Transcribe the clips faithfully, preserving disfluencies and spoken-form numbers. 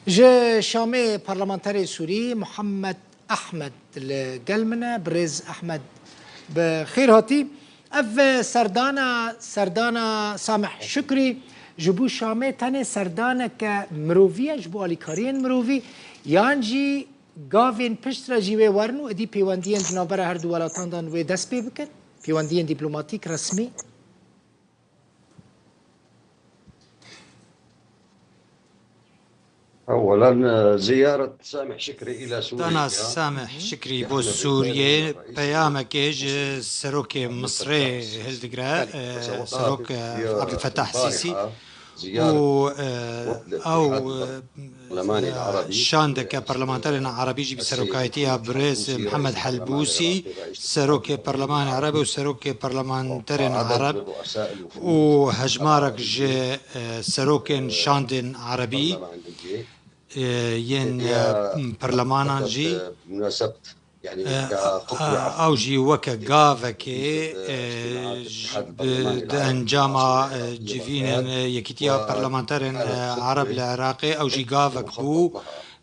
Ji Şamê parlamenterê Sûrî Muhammed Ehmed li gel min e. Birêz Ehmed, bi xêr hatî. Ev serdana, serdana Samih Şukrî ji bo Şamê tenê serdaneke mirovî ye, ji bo alîkariyên mirovî, yan jî gavên pişt re jî wê werin û êdî pêwendiyên di navbera her du welatan de wê dest pê bikin? Pêwendiyên dîplomatîk, resmî? أولاً، زيارة سامح شكري إلى سوريا. Dana Samih Şikrî bo Sûriyê peyamekê ji serokê Misrê hildigre, e, serok, e, Abdulfetah Sîsî û, e, ew, e, şandeke parlamenterên erebî jî bi serokayetiya birêz Mihemed Helbûsî, serokê Perlemanê Erebê û serokê parlamenterên Ereb û hejmarek ji, e, serokên şandên erebî, e, yên, e, perlemanan jî, e, ew jî weke gavekê, e, ji, bi, di encama, e, civînên, e, Yekîtiya Parlamenterên, e, Ereb li Iraqê, ew jî gavek bû,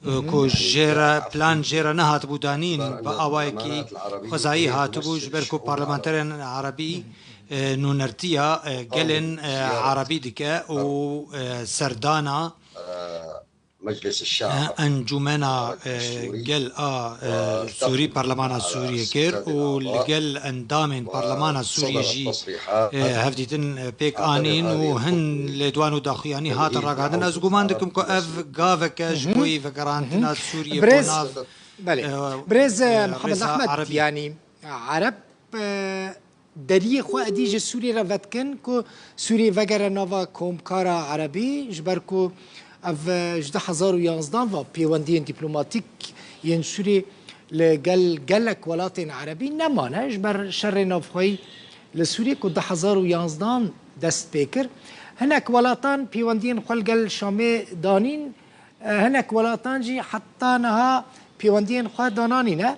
e, ku jê re, plan jê re nehatibû danîn, bi awayekî xwezayî hatibû, ji ber ku parlamenterên erebî, e, nûnertiya, e, gelên, e, erebî dike û, e, serdana Encûmena, e, Gel a, e, Sûrî, Parlemana Sûriyê kir û li gel endamên Parlemana Sûriyê jî, e, hevdîtin, e, pêk anîn û hin lêdwan û daxuyanî hatin ragihandin. Ez guman dikim ku ev gaveke ji bo yî vegerantina Sûriyê bo nav, belê, e, birêz, e, Mihemed Ehmed, yanî Ereb, e, deriyê xwe êdî ji Sûriyê re vedikin ku Sûriyê vegere nava komkara erebî, ji ber ku ev, e, ji du hezar û yanzdan ve pêwendiyên dîplomatîk yên Sûriyê li gel gelek welatên erebî nemane, ji ber şerê navxweyî li Sûriyê ku du hezar û yanzdan dest pê kir. Hinek welatan pêwendiyên xwe li gel Şamê danîn, e, hinek welatan jî heta niha pêwendiyên xwe dananîne.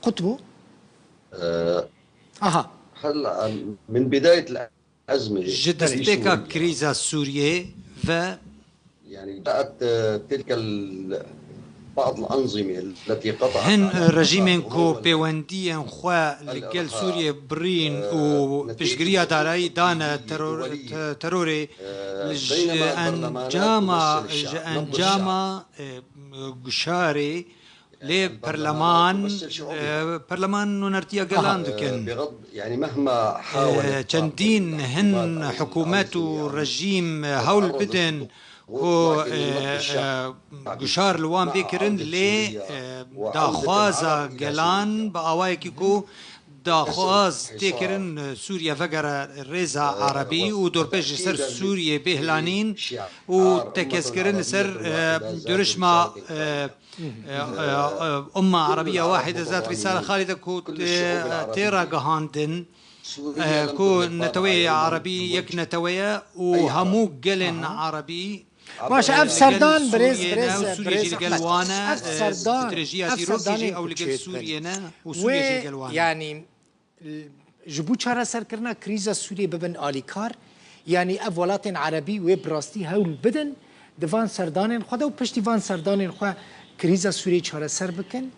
Qut bû. Aha. هلأ من بداية الأزمة. Ji destpêka krîza Sûriyê ve, يعني، جاءت، آه، تلك ال-، بعض الأنظمة التي قطعت hin علاقتها rejîmên ku pêwendiyên xwe li gel Sûriyê birîn û piştgiriya darayî dane teror-, te-, terorê, ji encama, ji encama, e, guşarê Lê perleman, e, perleman nûnertiya gelan dikin. E, çendîn hin hikûmet û rejîm, e, hewl bidin ku, e, e, guşar li wan bê kirin, lê, e, daxwaza gelan bi awayekî ku daxwaz tê kirin, e, Sûriye vegere rêza erebî û dorpêç li ser Sûriyê bê hilanîn û tekez kirin li ser, e, durişma, e, E, e, e, Umma Erebiya Wahide zat Risale Xalide ku tê, tê ragihandin, e, ku neteweyê Erebî yek netewe ye û hemû gelên Erebî, baş e, ev li gel serdan, birêz, Sûriyê ne birêz, û Sûriyê jî birêz li gel Ehmed, wan e, ev serdan, stratejiya ev dîrokê jî serdanên ew li gel ku çêdibe. Sûriyê ne û Sûriyê jî li gel wan e. Wê, yanî, Ji bo çareserkirina krîza Sûriyê bibin alîkar, yanî ev welatên erebî wê bi rastî hewl bidin di van serdanên xwe de û piştî van serdanên xwe krîza Sûriyê çareser bikin?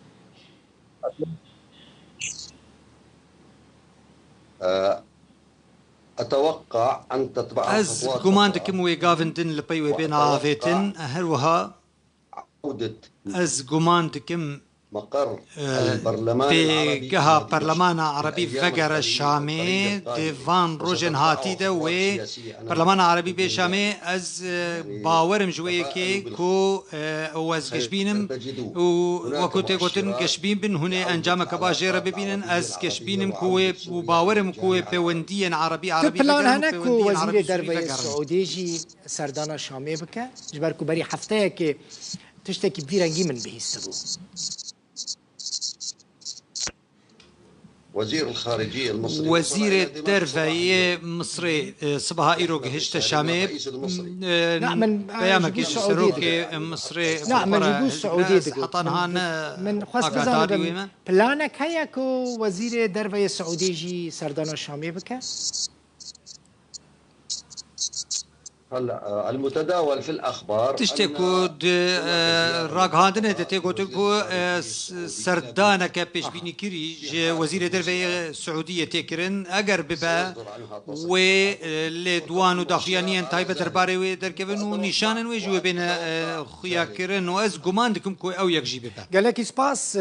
أتوقع أن تتبعها Ez خطوات guman أخرى. Dikim wê gavên din li pey wê bêne avêtin. Her wiha Ez guman dikim, e, pêgeha Perlemana Erebî vegere Şamê, di van rojên hatî de wê Perlemana Erebî bê Şamê. Ez, e, bawerim ji wê yekê ku, e, û ez geşbînim û wekû tê gotin geşbîn bin, hûn ê encameke baş jê re bibînin. Ez geşbînim ku wê û bawerim ku wê pêwendiyên Erebî, Erebî vegerin û pêwendiyên Erebî Sûrî vegerin. Serdana Şamê bike, ji ber ku berî hefteyekê tiştekî bi vî rengî min bihîstibû. Wezîrê Derve yê Misrê, e, sibaha îro gihişte Şamê, e, peyamekî ji serokê Misrê xwe re hildigre, heta niha ne agahdar wê me. Planek heye ku Wezîrê Derve yê Siûdî jî serdana Şamê bike? هلا آه، المتداول في الاخبار Tiştê أن ku di هناك e, زيارة ragihandinê de tê للرئيس gotin ku e, السعودي s- serdaneke pêşbînîkirî ji wezîrê derve yê Siûdiyê tê kirin. Eger bibe سيصدر عنها تصريح. wê e, lê di wan û daxuyaniyên taybet derbarê wê derkevin û nîşanên wê ji wê bêne e, xuyakirin û ez guman dikim ku ew yek jî bibe. Gelekî spas.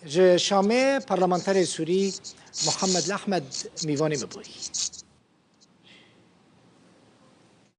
Ji Şamê parlamenterê Sûrî Muhammed Ahmed mîvanê me bûyî.